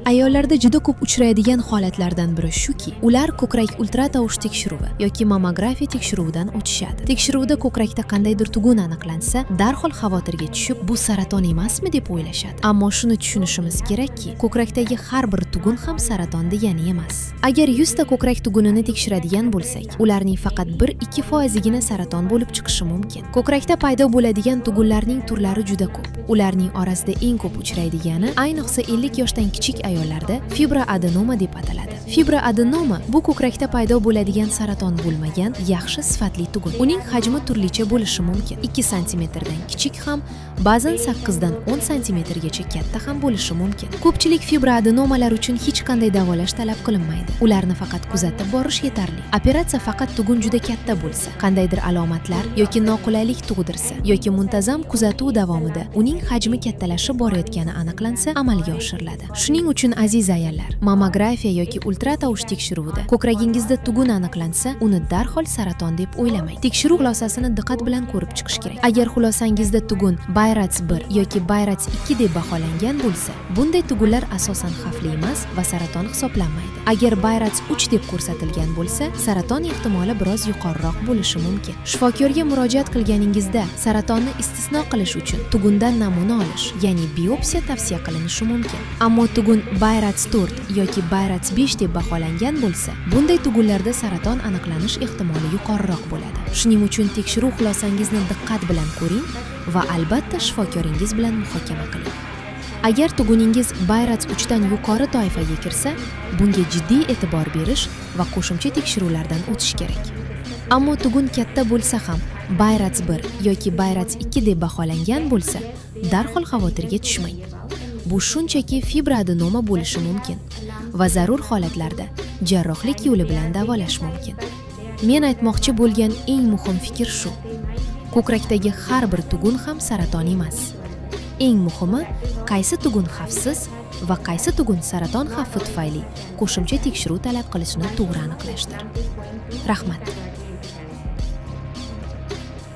Ayollarda juda ko'p uchraydigan holatlardan biri shuki, ular ko'krak ultratovush tekshiruvi yoki mammografiya tekshiruvidan o'tishadi. Tekshiruvda ko'krakda qandaydir tugun aniqlansa, darhol xavotirga tushib, bu saraton emasmi deb o'ylashadi. Ammo shuni tushunishimiz kerakki, ko'krakdagi har bir tugun ham saraton degani emas. Agar 100 ta ko'krak tugunini tekshiradigan bo'lsak, ularning faqat 1-2 foizigina saraton bo'lib chiqishi mumkin. Ko'krakda paydo bo'ladigan tugunlarning turlari juda ko'p. Ularning orasida eng ko'p uchraydigani, ayniqsa 50 yoshdan kichik ayollarda fibroadenoma deb ataladi. Fibroadenoma bu ko'krakda paydo bo'ladigan saraton bo'lmagan yaxshi sifatli tugun. Uning hajmi turlicha bo'lishi mumkin. 2 santimetrdan kichik ham, ba'zan 8 dan 10 santimetrgacha katta ham bo'lishi mumkin. Ko'pchilik fibroadenomalar uchun hech qanday davolash talab qilinmaydi. Ularni faqat kuzatib borish yetarli. Operatsiya faqat tugun juda katta bo'lsa, qandaydir alomatlar yoki noqulaylik tug'dirsa yoki muntazam kuzatuv davomida uning hajmi kattalashib borayotgani aniqlansa, amalga oshiriladi. Shuning uchun, aziz ayollar, mammografiya yoki ultratovush tekshiruvida ko'kragingizda tugun aniqlansa, uni darhol saraton deb o'ylamang. Tekshiruv xulosasini diqqat bilan ko'rib chiqish kerak. Agar xulosangizda tugun BI-RADS 1 yoki BI-RADS 2 deb baholangan bo'lsa, bunday tugunlar asosan xavfli emas va saraton hisoblanmaydi. Agar BI-RADS 3 deb ko'rsatilgan bo'lsa, saraton ehtimoli biroz yuqoriroq bo'lishi mumkin. Shifokorga murojaat qilganingizda saratonni istisno qilish uchun tugundan namuna olish, ya'ni biopsiya tavsiya qilinishi mumkin. Ammo tugun BI-RADS 4 yoki BI-RADS 5 deb baholangan bo'lsa, bunday tugunlarda saraton aniqlanish ehtimoli yuqoriroq bo'ladi. Shuning uchun tekshiruv xulosangizni diqqat bilan ko'ring va albatta shifokoringiz bilan muhokama qiling. Agar tuguningiz BI-RADS 3 dan yuqori toifaga kirsa, bunga jiddiy e'tibor berish va qo'shimcha tekshiruvlardan o'tish kerak. Ammo tugun katta bo'lsa ham BI-RADS 1 yoki BI-RADS 2 deb baholangan bo'lsa, darhol xavotirga tushmang. Bu shunchaki fibroadenoma bo'lishi mumkin va zarur holatlarda jarrohlik yo'li bilan davolash mumkin. Men aytmoqchi bo'lgan eng muhim fikr shu: ko'krakdagi har bir tugun ham saraton emas. Eng muhimi, qaysi tugun xavfsiz va qaysi tugun saraton xavfi tufayli qo'shimcha tekshiruv talab qilishini to'g'ri aniqlashdir. Rahmat.